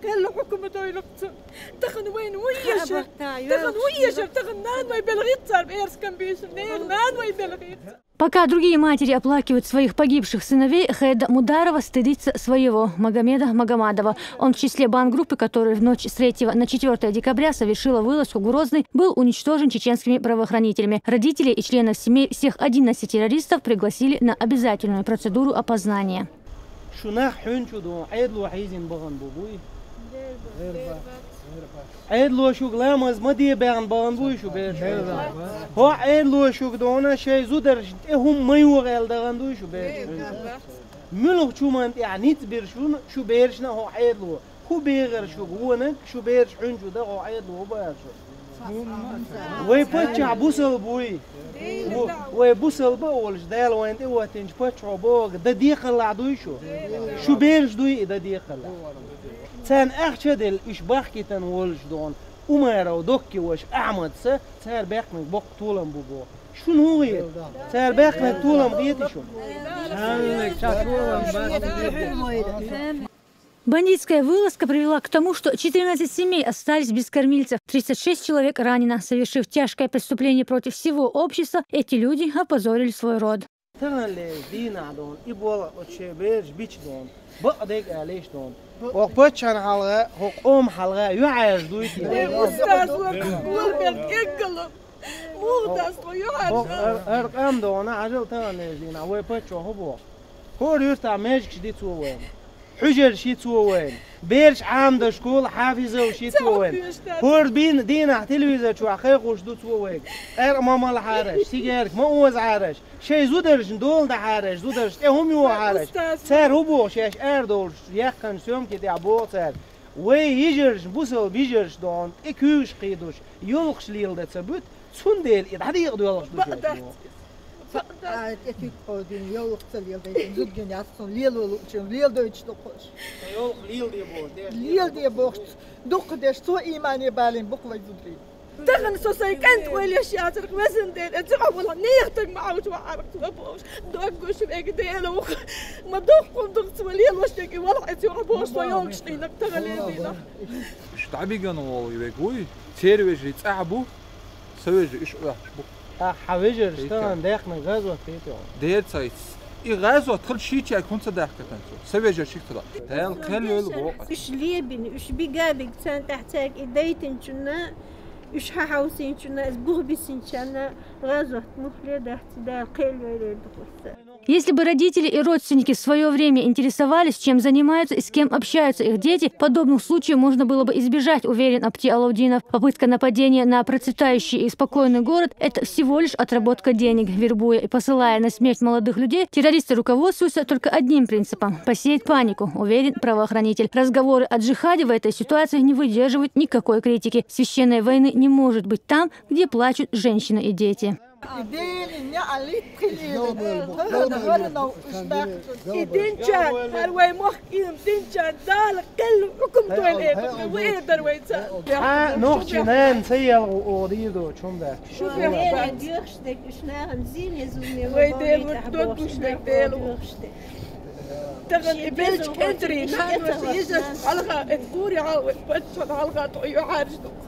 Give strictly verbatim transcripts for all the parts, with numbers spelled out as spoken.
Къелла хӀукумат ойлакъца. Тахан вайна вуй яшар. Тахан вуй яшар. Тахан нана вай белгӀиццар, эрскан бийша. Нана вай белгӀиц. Пока другие матери оплакивают своих погибших сыновей, Хеда Мударова стыдится своего, Магомеда Магомадова. Он в числе бандгруппы, которая в ночь с третьего на четвёртое декабря совершила вылазку в Грозный, был уничтожен чеченскими правоохранителями. Родителей и членов семей всех одиннадцати террористов пригласили на обязательную процедуру опознания. Шу нах хьуьнчу ду, Ӏедало хьийзина бахана бу буй? Ӏедало шуга ламаз ма де баьхна бахана буй шу бераш? ХӀо Ӏедало шуга дона шай зударшна тӀе хӀума ма йогӀа аьлла дахана дуй шу бераш? Муьлха чу ман тӀехь ницкъ бира шуна шу берашна хӀо Ӏедало? ХӀу бегӀар шуга вонаг, шу бераш хьуьнчу даха хӀо Ӏедало хӀу бахар шу? Вай паччахь бусал буй. Ву-, вай бусал ба а волуш, Дала вайна тӀе ваттинчу паччахьо боху, дан декхаллахь дуй шу? Шу бераш дуй и дан декхаллахь? Царна ахча а делла, уьш бахкийтина волуш дона Умаров Докки ваша Ахьмадса, цара баьккхинарг боккха толам бу боху. Шуна хӀун хета? Цара баьккхинарг толам хетий шуна? Бандитская вылазка привела к тому, что четырнадцать семей остались без кормильцев, тридцать шесть человек ранено. Совершив тяжкое преступление против всего общества, эти люди опозорили свой род. Тахана леш дийнахь дона, и болх оцу шен бераш бича дона, бакъдерг а леш дона. Оха паччахьна хьалха, хӀо къома хьалха юьхьӀаьржа дуй те? Устаз вара, вара бен кеггала. Муха дац тхо юьхьӀаьржа? Ар-, аркъам дона, хьажал тахана леш дийнахь, вай паччахьо хӀу боху? ХӀора юьртахь маьждигаш ди цо вайна. Хьуьжарш йи цо вайна. Бераш Ӏамадаш кхула хьафизовш йи цо вайна. ХӀора бийна дийнахь телевизор чохь кхайкхуш ду цо вайга. Къаьркъа ма малахьараш, сигарка ма озахьараш, шайн зударшна дола дахьараш, зударшна тӀе хӀума йохьараш. Цара хӀу боху шаьш арадовлуш яьккхина съёмки тӀехь боху цара. Вай йижаршна, бусалба йижаршна дона тӀе куьйгаш кхийдуш, йовлакхаш леладан ца буьту, цундела и дӀадекъадоьлхуш ду шаьш боху. Бакъ дац. А, тӀе куьг кховдийна, йовлакх ца леладайтина, зудгина яц цунна, лело луучун, леладойтуш ду кхуш. Йовлакх леладе бохуш, деш. Леладе бохуш, дукха деш, цо иймане балийна бу-кх вай зударий. Тахана со сайн кӀант ойла еш яцарх, везан Дела, эца юкъахь валахь, нехан стаг ма Ӏовш вахьарх, ца бохуш, дог гуш вега Дела вуха. Ма дуккха хӀума ду-кх цо лелош дерг, и валахь, эца юкъахь бохуш, со йовлакхаш кхийнарг тахана лела дийнахь. Уьш дӀабигана волу вега вуй, церан вежарий цӀахь бу. Сан вежарий уьш оьхуш бу. Ахьа, хьан вежарша тахана даьккхина газот хетий хьуна? Дера ца йицци. И газот хилча шийчаьрга хӀунда ца даьхкатан цо? Сан вежаршка ца даьхкатан. Дала кхел йойла боху. Уьш лебина, уьш бига а бига, царна тӀехь цаьрга и дайтинчунна, уьш хьахьовсийначунна, иза бух бисинчарна газот мухле дац, Дала кхел йойла духуьйца. Если бы родители и родственники в своё время интересовались, чем занимаются и с кем общаются их дети, подобных случаев можно было бы избежать, уверен Апти Алаудинов. Попытка нападения на процветающий и спокойный город — это всего лишь отработка денег. Вербуя и посылая на смерть молодых людей, террористы руководствуются только одним принципом — посеять панику, уверен правоохранитель. Разговоры о джихаде в этой ситуации не выдерживают никакой критики. Священной войны не может быть там, где плачут женщины и дети. И динчан, хӀара вай мохк ийна динчан, Дала кхел хӀукум дойла эпа, вай эдар вайца. Хьан нохчи нана ца елгӀу оха дийр доцу хӀума дац. Шу бехк бац. Вай Дела вуьту дог гуш дерг Дела ву. Тахана и белча кӀентарий, наношна, йижаршна хьалха, эт гури хьал вай паччахьна хьалха тхо юьхьӀаьржа ду-кх.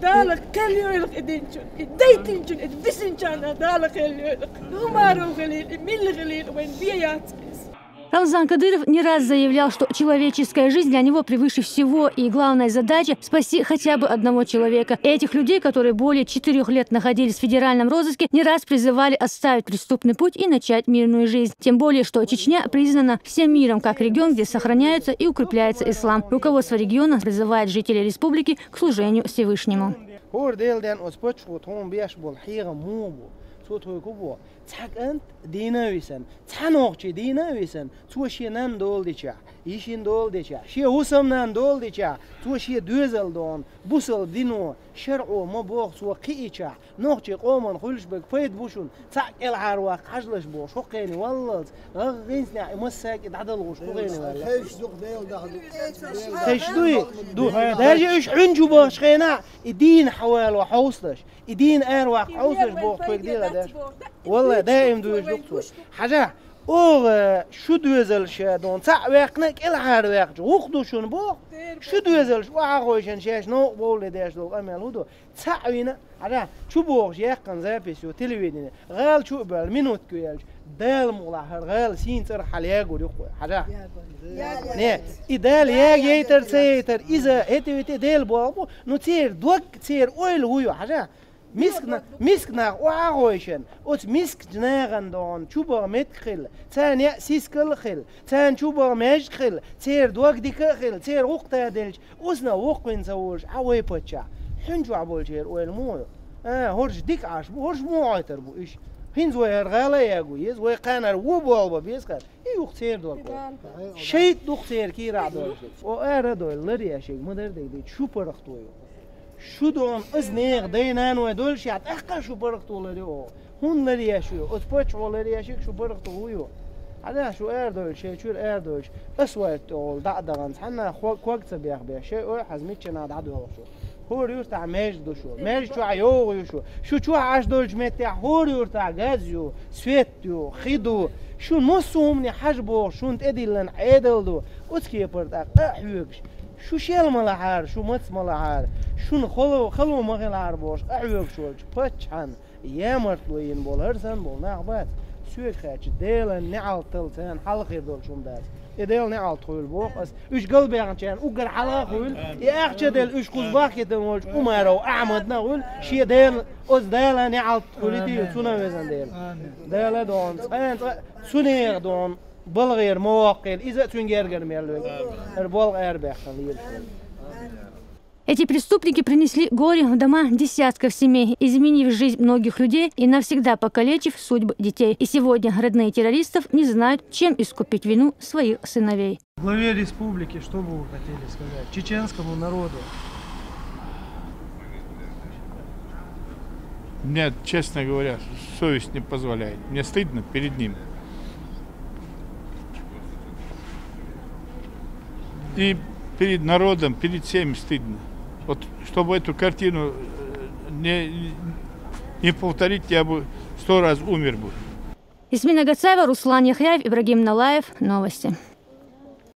Дала кхел йойла-кх и динчун, и дайтинчун, и бисинчарна Дала кхел йойла-кх. Умаров хилийла, и милла хилийла, вайн бен яц иза. Рамзан Кадыров не раз заявлял, что человеческая жизнь для него превыше всего, и главная задача — спасти хотя бы одного человека. Этих людей, которые более четырёх лет находились в федеральном розыске, не раз призывали оставить преступный путь и начать мирную жизнь. Тем более, что Чечня признана всем миром как регион, где сохраняется и укрепляется ислам. Руководство региона призывает жителей республики к служению Всевышнему. ХӀора Делан ден оцу паччахьо тхуна беш болу хьехам муха бу? Цо тхоьга хӀун боху? Цхьа кӀант дийна а висина, цхьа нохчи дийна а висина, цо шен нанна дола дичахь, йишина дола дичахь, шен хӀусамнанна дола дичахь, цо шен доьзал дона, бусалба дино, шарӀо ма боху цо кхиичахь, нохчийн къоман хуьлуш берг пайда бу шуна, цхьаъ кӀелхьарваккха хьажалаш бохуш, хӀокху хене валлалц, гӀаггӀа гӀинцнехь и массаьрга и дӀадала гӀуш, хӀокху хене валлалц. Хезаш ду-кх Делан даха. Хезаш дуй? Ду. Даже уьш хьуьнчу бахчу хенахь, и дийна хьан вало хьовсалаш. И дийна араваккха хьовсалаш боху тхоьга дела деш. Валлай, даим дуьйш ду-кх цо. Хьажа, Оха шу доьзалш дон цхьаъ ваьккхина, кӀелхьара ваьккхача гӀуллакх ду шуна боху. Шу доьзалш охьахойшина шаьш новкъа бовле деш долу къамел хӀун ду? Цхьаъ вина, хьажа, чу бохуш яьккхина запись ю телевидение. ГӀала чу а баьлла, минутка ю яьлча, Дала мукъалахь хӀара гӀала сийна цӀарах хьала ягур ю кхуьй. Хьажа. Не, и Дала ягъяйтар, ца яйтар, иза хӀета-вета Дела боху бу, ну церан дог, церан ойла хӀун ю, хьажа. Миска на-, миска нах охьа а гӀойшина, оцу мискачу нахана догӀун чубаха меттиг хилла, царна яа сискал а хилла, царна чубаха маьждиг хилла, церан дог дика а хилла, церан гӀуллакх таделча, оцунах воккхавина ца волуш, Ӏа вай паччахь. Хьуьн чохь болчеран ойла муха ю? А, хӀорш дика Ӏаш бу, хӀорш муха Ӏойтар бу уьш? ХӀинца вай хӀара гӀала а ягу еза, вай кхана хӀара вон болх бан беза кхара. И юха церан дог вай. ШайтӀа ду-кх церан кийрахь долуш. О, ара а дойла, лар еш ерг ма дара дайдича, шу паргӀато ю. Шу догӀун аса нехан дай-наной доллушехь, тӀаккха а шу паргӀато лар ю оха. ХӀунда лар еш ю? Оцу паччахьо лар еш ерг шу паргӀато хӀун ю? Хьажахь, шу арадойлуш, шайн чуьра арадойлуш, асфальт тӀехула дӀа а дахана, цхьанна хо-, ког ца бехбеш, шайн ой хьаза миччанхьа дӀадоьлхуш ю. ХӀора юьртахь маьждиг ду шу, маьждиг чохь йогӀу ю шу. Шу чохь Ӏаш долчу меттехь хӀора юьртахь газ ю, свет ю, хи ду. Шуна массо а хӀумане хьажа бохуш, шуна тӀедиллина Ӏедал ду. Оцу кепара тӀаккха а хьоьгуш, шу шел ма лахьара, шу маца ма лахьара, шуна хало, хало ма хилахьара бохуш, къахьоьгуш волчу паччахьан ямартло йина болу хӀара санна болу нах бац. Соьга хаьттича, Делан неӀалтал царна хьалха хир долчу хӀума дац. И Делан неӀалт хуьлу боху ас. Уьш галбаьхначарна уггар хьалха а хуьлу, и ахча делла уьш кхуза бахкийтина волчу Умаров Ахьмадна а хуьлу, шен Делан, оцу Дала неӀалт хуьлу и дийла, цунах везан Дела. Дала догӀун, цкъа а, цкъа а, цу нехан догӀун балгӀера ма воккхийла, иза а цуьнан гергара мел вега. ХӀара болх арабаьхна лела шуна. Эти преступники принесли горе в дома десятков семей, изменив жизнь многих людей и навсегда покалечив судьбы детей. И сегодня родные террористов не знают, чем искупить вину своих сыновей. Главе республики, что бы вы хотели сказать чеченскому народу? Мне, честно говоря, совесть не позволяет. Мне стыдно перед ним. И перед народом, перед всеми стыдно. Вот, чтобы эту картину э, не, не повторить, я бы сто раз умер бы. Ясмина Гацаева, Руслан Яхьяев, Ибрагим Налаев. Новости.